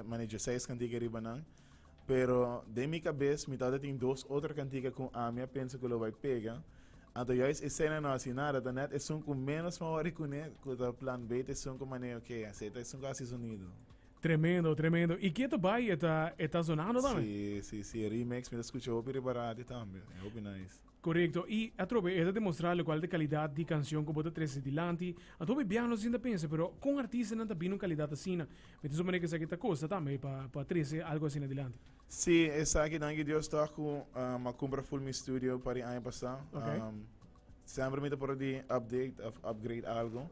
Mane seis kantika riba nan. Pero den mi kabes mi tabata tin dos otro kantika ku ami a pensa ku lo bai pega. Anto juist esei no hasi nada, ta net esun ku menos mi a wòri kuné ku ta Plan B ta esun ku mane oke, esei ta esun ku hasi sonido. Tremendo, tremendo. I ke ta bai e ta e ta zonando tambe? Si, si, si. E remix mi ta skucha hopi riba radio tambe. E hopi nice. Korekto. I atrobe e ta demostrá lokual ta e kalidat di kanshon ku bo ta trese dilanti. Anto hopi biaha nos sinta pensa, pero kon artistanan ta bini un kalidat asina? Mi ta supone ku esaki ta kosta tambe pa pa trese algu asina dilanti. Si, esaki danki Dios tòg ku a kumpra full mi studio par di aña pasá. Semper mi ta por di update of upgrade algu.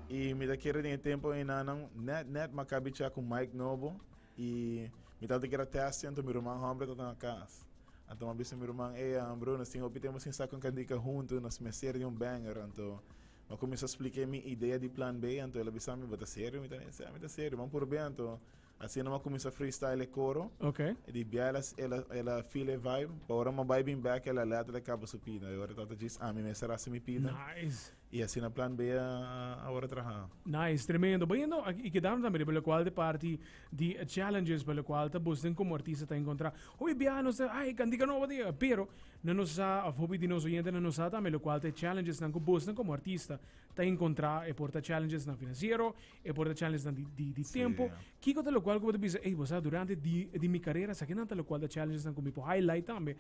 I mi ta kere den e tempu einanan nèt nèt mi a kabichá ku mic nobo i mi tabata kere a tèsti anto mi ruman hòmber tabata na kas. Anto mi a bisa mi ruman, ey bro, nos tin hopi tempu sin sa ku un kantika huntu, nos mester di un banger. Anto mi a kuminsá splik'é mi idea di Plan B, anto el a bisa mi, bo ta serio? Mi ta di, mi ta serio, ban purbe. Anto asina mi a kuminsá freestyle e koro. E di bia el a el a el a feel e vibe, pa ora mi a bai bin bèk el a lèterlijk kaba su pida. E ora tabata djis ami mester hasi mi pida. Nice. I asina Plan B a a ora traha. Nice, tremendo. Bayendo aki i kedando tambe riba lokual ta e parti di challenges pa lokual ta bosnan komo artista ta enkontrá. Hopi biaha nos ta, ay, kantika nobo ta yega, pero nan no sa òf hopi di nos oyentenan no sa tambe lokual ta e challengesnan ku bosnan komo artista ta enkontrá. E por ta challengesnan finansiero, e por ta challengesnan di di di tempu. Kiko ta lokual ku bo ta bisa, ey, bo sa durante di di mi karera esakinan ta lokual ta challengesnan ku mi por highlight tambe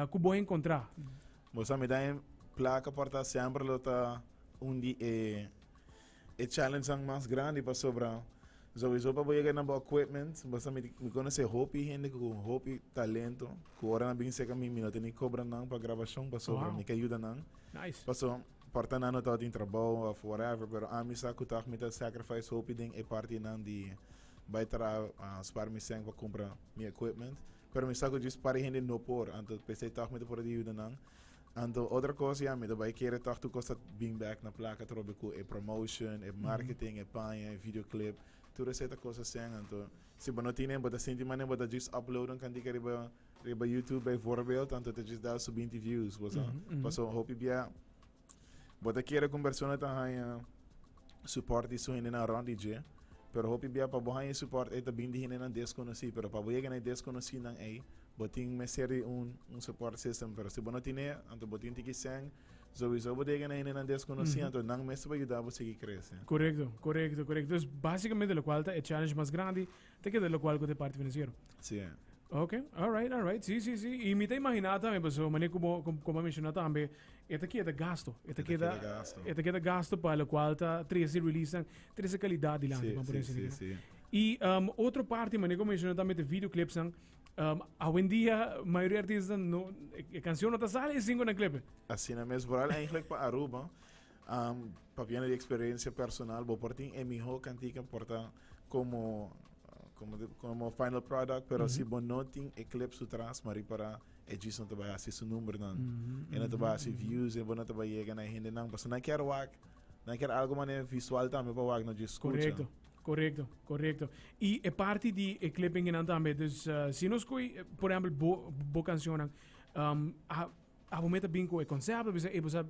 ku bo a enkontrá. Bo sa mi ta en plaka por ta semper lo ta un di e e challengenan mas grandi pasobra souiso pa bo yega na bo equipment bo sa mi mi konosé hopi hende ku hopi talento ku ora nan bin serka mi mi no ta ni kobra nan pa grabashon pasobra mi ke yuda nan paso por ta nan no tabatin trabou of whatever pero ami sa ku tòg mi ta sacrifice hopi den e partinan di bai traha spar mi sèn pa kumpra mi equipment. Pero mi sa ku djis par hende no por, anto p'esei tòg mi ta por di yuda nan. Anto otro kos ya, mi ta bai kere tòg tur kos ta bin bèk na plaka atrobe ku e promotion, e marketing, e paña, e videoclip, tur esei ta kosa sèn. Anto si bo no tine bo ta sinti manera bo ta djis upload un kantika riba riba YouTube bijvoorbeeld, anto ta djis dal su binti views, bo sa. Pasobra hopi bia Bo ta kere ku un persona ta haña support di su hendenan rònt di dje, pero hopi bia pa bo haña e support ei ta bin di hendenan deskonosí, pero pa bo yega na e deskonosínan ei, bo tin mester di un un support system, pero si bo no tine, anto bo tin tiki sèn, souiso bo ta yega na hendenan deskonosí, anto nan mester pa yuda bo sigui krese. Korekto, korekto, korekto. Dus basikamente lokual ta e challenge mas grandi ta keda lokual ku ta e parti finansiero. Sí. Ok, alright, alright. Sí, sí, sí. I mi ta imaginá tambe, pasobra manera ku bo, ku bo a menshoná tambe, e ta keda gasto. E ta keda, e ta keda gasto pa lokual ta trese releasenan, trese kalidat dilanti, ban por esei. Sí, sí, sí. I um, otro parti, manera ku bo menshoná tambe, ta videoclipsnan. Um, awendia, mayoria artistanan no, e kanshon no ta sali sin ku nan clip. Asina mes, vooral eigenlijk pa Aruba, um, papiando di experiencia personal, bo por tin e miho kantika por ta komo Como, como final product, pero si bo no tin e clip su tras, ma ripara e djis no ta bai hasi su numbernan. E no ta bai hasi views, e bo no ta bai yega na e hendenan. Pasobra nan kier wak, nan kier algo manera visual tambe pa wak, no djis skucha. Korekto, korekto, korekto. I e parti di e clippinginan tambe, dus si nos koe, por ehempel, bo, bo kanshonnan, um, a, abo meta bin ku e konsepto, bisa, ey bo sa,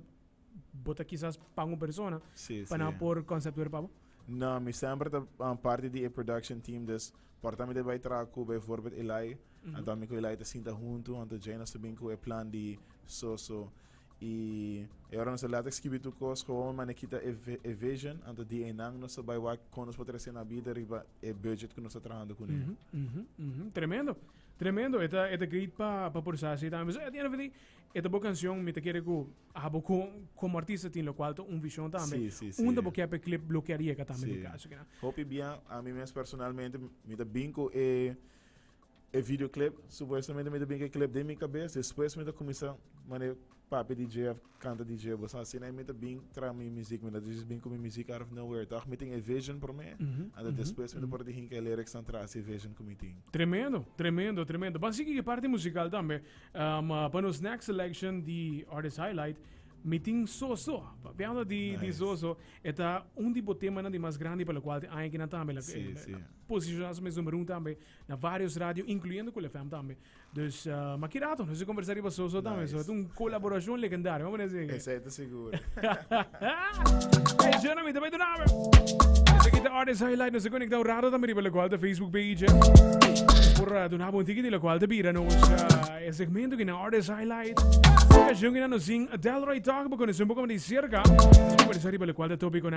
Bo ta kisas pa un persona Sí, pa nan por conceptuer pa bo? No, mi semper ta um, parti di e production team, dus por ta mi ta bai traha ku bijvoorbeeld Eli, anto mi ku Eli ta sinta huntu, anto djei nos ta bin ku e plan di so so. I e ora nos ta laat skibi tur kos, gewoon mane kita e, e vision, anto di einan nos ta bai wak kon nos por trese na bida riba e budget ku nos ta trahando kuné. Mhm, mhm, mhm. Tremendo. Tremendo. E ta, e ta great pa, pa por sa así tambe. So, at the end of the day, E ta bo cancion, mi ta kere cu abo como artista tin locual ta un vision tambe. Sí, sí, sí. Unda bo kier pa e clip lo kier yega tambe den caso kinan. Hopi bia, ami mes personalmente, mi ta bin cu e e videoclip, supuestamente mi ta bin cu e clip den mi cabes, despues mi ta cuminsa mane papia di dje of canta di dje, bo sa, asina mi ta bin traha mi muziek, mi no ta just bin cu mi muziek out of nowhere, toch mi tin e vision prome, anto despues mi ta por di hinca e lyrics nan tras e vision cu mi tin. Tremendo, tremendo, tremendo. Ban sigui cu e parti musical tambe. Um, pa nos next selection di Artist Highlight, mi tin Soso. Papiando di, di Soso, e ta un di bo temanan di mas grandi pa locual te aña kinan tambe. Sí, sí. posiciona su mes number 1 tambe na varios radio, incluyendo Cool FM tambe. Dus, uh, ma ki rato, nos a conversa riba Soso tambe. So, Nice. un colaboracion legendario, vamos a decir. Esey ta sigur. Hey, Jonah, mi ta bay duname. Esaki ta Artist Highlight. Nos a conecta un rato tambe riba locual ta Facebook page. Por uh, dunabo un tiki di locual ta bira nos uh, e segmento ki na Artist Highlight. Ocasion ki na nos sin Delroy Talk, bo conoce un poco más di cerca. Nos conversa riba locual ta topico na.